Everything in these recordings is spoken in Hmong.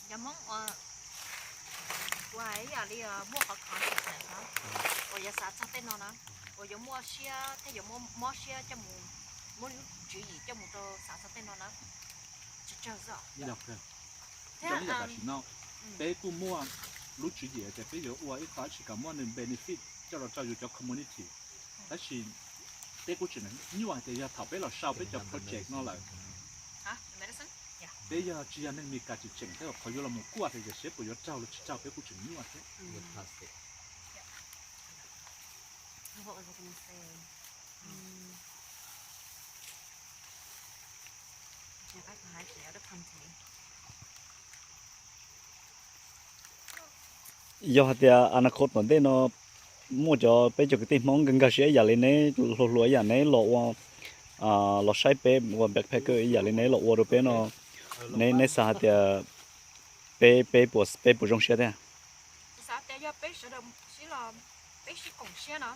Cov Hmoob uas, uas ib yam li muaj qhov khov tsis tseem na, uas yuav xav txog tej no na, uas yuav muaj siab thiab yuav muaj mob siab coj mus muab lub tswv yim coj mus rau xav txog tej no na, tsawg tsawg xwb. Thiab tam sim no peb kuj muaj lub tswv yim tias peb yuav ua ib qho dab tsi kom muaj nws benefit coj los rau yus cov community, tab sis peb kuj tseem nyuaj hais tias yog thaum peb los sau peb cov project no lawm, peb yog tsis yog neeg Meskas tseem tseem thiab qhov yuav los mus kuaj tias yog siab puas yuav raug los tsis raug peb kuj tseem nyuaj thiab. Yog hais tias a na khos tom ntej no muaj cov peb cov kwv tij Hmoob nkag nkag siab ib yam li neb, hluas hluas ib yam neb los ua, los saib peb ua backpacker ib yam li neb los ua rau peb no, neb neb xav hais tias peb peb puas peb puas zoo siab thiab? Kuv xav tias yog peb sawv daws sib los, peb sib koom siab no.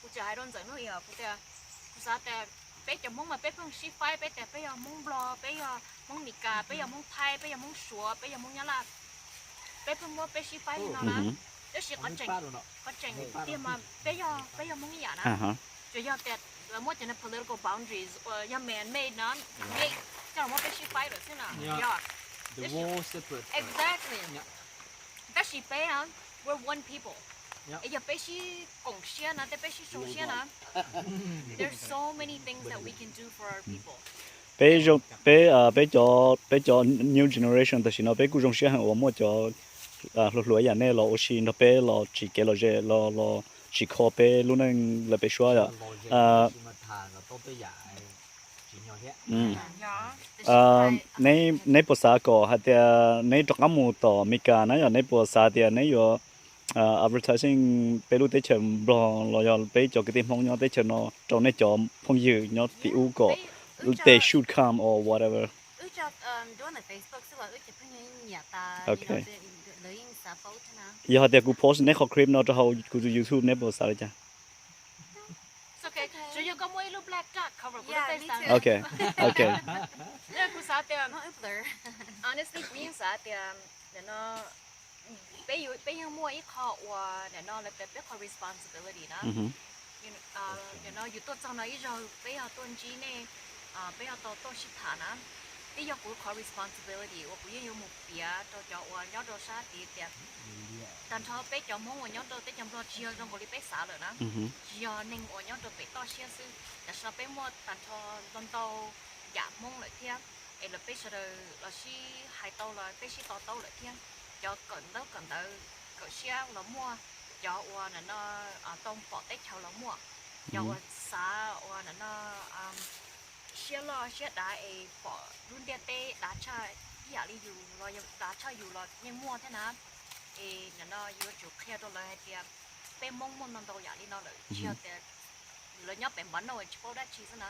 Kuv tseem hais rau Ntxawm Nuj Yim os, kuv tias, kuv xav tias peb cov Hmoob mas peb pheej sib faib, peb tias peb yog Hmoob Nplog, peb yog Hmoob Meskas, peb yog Hmoob Thaib, peb yog Hmoob Suav, peb yog Hmoob Nyab Laj, peb pheej muab peb sib faib li no na. Tab sis qhov tseem, qhov tseem tiag mas peb yog, peb yog Hmoob ib yam na. Tsuas yog tias lawv muab cov political boundaries uas yog man made no, made coj los muab peb sib faib lawm xwb na. Yog. Exactly. Tab sis peb, we're one people. Es yog peb sib koom siab na, tej peb sib sau siab na, there's so many things that we can do for our people. Peb zoo, peb, peb cov, peb cov new generation tam sim no peb kuj zoo siab heev uas muaj cov hluas hluas ib yam nej los ua si nrog peb los tsim kev lom zem los, los tsim kho peb lub neej lawm pem suab yom. Neb, neb puas xav kom hais tias neb rov qab mus tom Meskas na yom, neb puas xav tias neb yuav advertising peb lub teb chaws Nplog los yog peb cov kwv tij Hmoob nyob teb chaws no rau nej cov phooj ywg nyob tim ub kom they should come or whatever? Yog hais tias kuv post neb qhov clip no rau hauv kuv tus YouTube neb puas xav li cas? Ok, ok. Honestly, kuv yeej xav tias peb yeej muaj ib qho uas nim no lawv tias peb qhov responsibility na. Nim no yus tuaj txog no ib zaug peb yog tuaj ntsib nej, peb yog tau tuaj sib tham na. Twb yog kuv qhov responsibility uas kuv yeej yuav mus piav rau cov uas nyob rau sab tid tias tag nrho peb cov Hmoob uas nyob rau teb chaws Nplog tsis yog zoo nkaus li peb xav lawm na. Tsis yog neeg uas nyob rau pem toj siab xwb, tam sim no peb muaj tag nrho ntau ntau yam Hmoob lawm thiab. Es lawv peb sawv daws los sib hais tau los peb sib to taub lawm thiab. Cov kawm ntaub kawm ntawv kawm siab los muaj, cov uas nim no tau pom teb chaws los muaj, cov uas xav uas nim no siab loj siab dav es pom lub ntiaj teb dav tshaj ib yam li yus los dav tshaj yus los yeej muaj thiab na. Es nim no yuav tsum qhia rau lawv hais tias peb Hmoob muaj ntau ntau yam li no lawm, tsis yog tias lawv nyob pem npav nauj tsis paub dab tsi xwb na.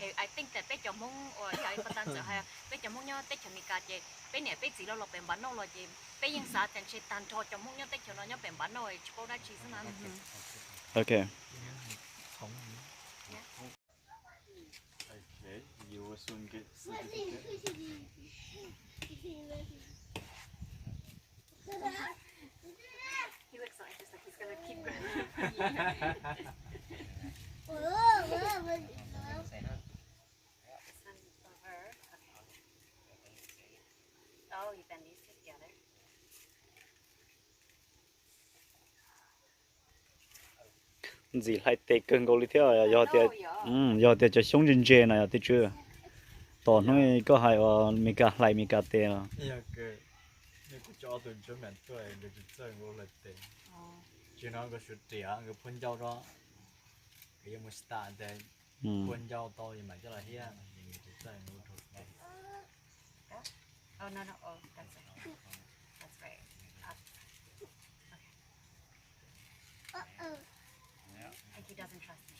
Es I think tias peb cov Hmoob uas ib yam li pas tas ntxawm hais, peb cov Hmoob nyob teb chaws Amelikas ces peb niam peb txiv los los pem npav nauj los ces peb yeej xav tias ntshe tag nrho cov Hmoob nyob teb chaws no nyob pem npav nauj tsis paub dab tsi xwb na. Ok. Okay, you will soon get certificate. He looks so interested. He's gonna keep going. This one's over. Okay. Oh, you bend these two together. Ntxim hlais tes kawg nkaus li thiab yog tias, yog tias cov xyoob ntse ntse no yog tias tsw, tom hnub koj hais uas Meskas hlais Meskas tes los. Tsis no nkawd sawv riam nkawd phua ncauj rau, nkawd yuav mus start ntawd, phua ncauj tau mam coj los hiab. Oh, no, no. Oh, that's it. That's great. Up. Okay. Uh-oh. Like he doesn't trust me.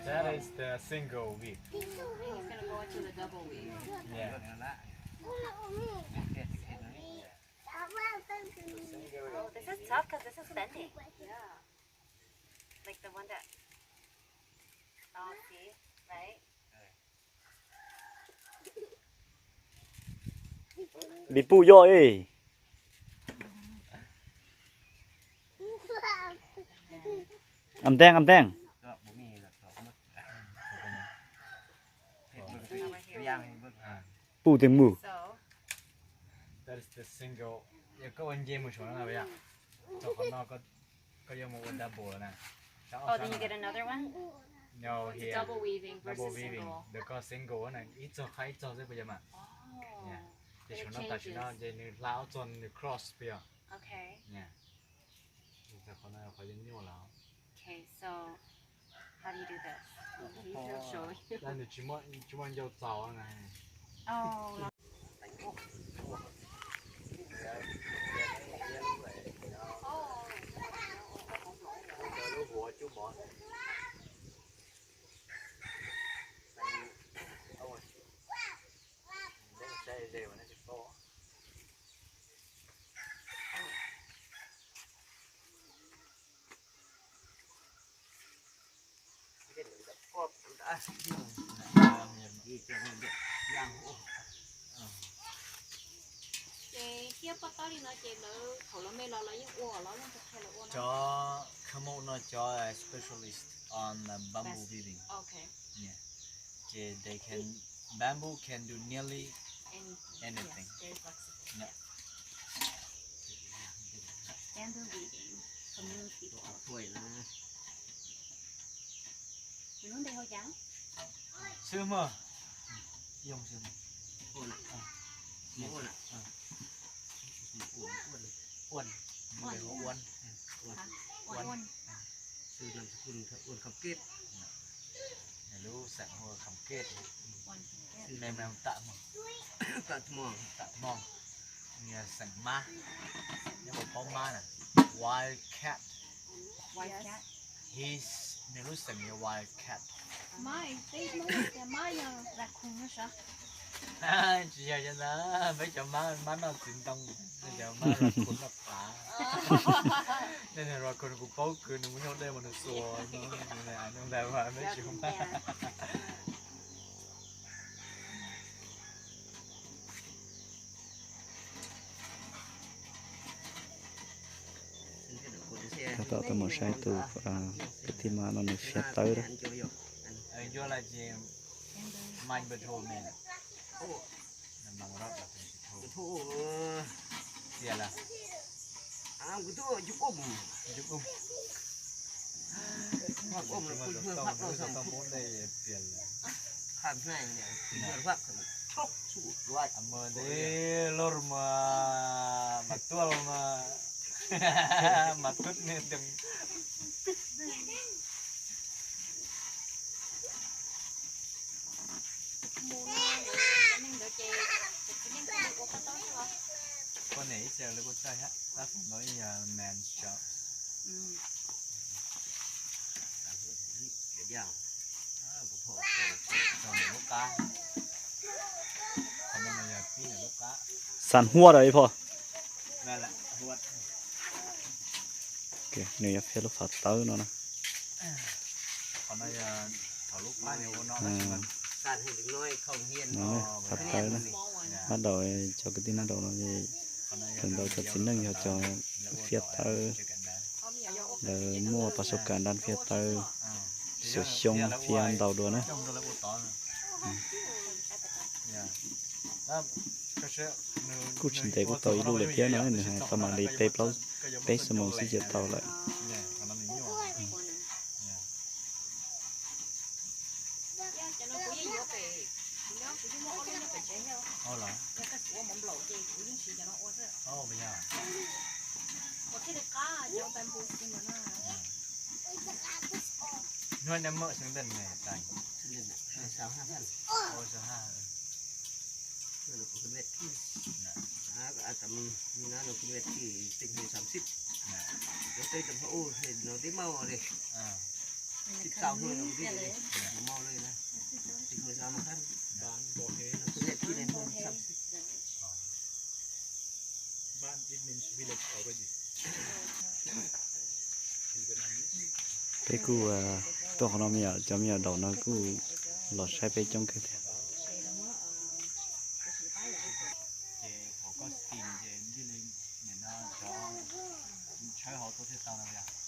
That is the single weave. He's gonna go into the double weave. Yeah. Oh, this is tough 'cause this is bending. Yeah. Like the one that Li puj yoj ib. Am teej, am teej. Puj teej mus. Yog koj ua nce mus saum no na, qhov no koj yuav mus ua double na. Sab ob sab no. No, here. Double weaving, ntawm koj single na, ib txog qab ib txog xwb puas yog mas? Ces saum no tam sim no ces nws hla ob txog nws cross puas yog? Qhov no qhov nyuaj lawm. Nws tsis muaj ncau txaus na. Ces thiab pob tawb li no ces lawv thaum lawv me los lawv yeej ua los leej twg qhia lawv ua no? Cov camel no cov specialist on bamboo weaving. Ces they can, bamboo can do nearly anything. Bamboo weaving, community. Xwb mas. Ua na. Ua na. Ua na. Ua na. Xwb nam squ ua Kham Kej. Lub xeem hu Kham Kej. Tam hmo, xeem mab, nyob hauv paub mab na, wild cat. His, nws lub xeem yog wild cat. Tsis yog cov ntawd, peb cov mab, mab noj txiv ntoo, cov mab raccoon noj qav. Nej raccoon kuv paub kwv nws muaj nyuj dej mas nws xuas, nws ntawd mas peb tsis hu mab. Tab tom tau mus saib tus kwv tij mab no nws fiab tawb. Lor mas, mas tuaj los mas, mas tub ne. Poj niam ib txhia lawv kuj txawj thiab, tab sis no ib yog men's shop. Lub qab, qhov no mas yog pib lub qab. Xan huab os ib phom. Nws yuav fiab lub fav tawb no na. Fav tawb na, nab daus, cov kwv tij nab daus no, feem ntau cov txiv neej yog cov fiab tawb, lawv muaj pas xub kas dab fiab tawb, xuas xyoob fiab ntau dua na. Kuj tsis ntev kuj tau ib lub lawm thiab no, nws hais tau mam li peb plaub, peb xuab moos xwb ces tau lawm. Hnub nej muaj xeev ntej ne, tais? Ua xeev haj. Peb kuj tuaj qhov no me nyuam, cov me nyuam daum no kuj los saib peb coob kawg thiab. Tshawb hauv tuaj thiaj tau no yog.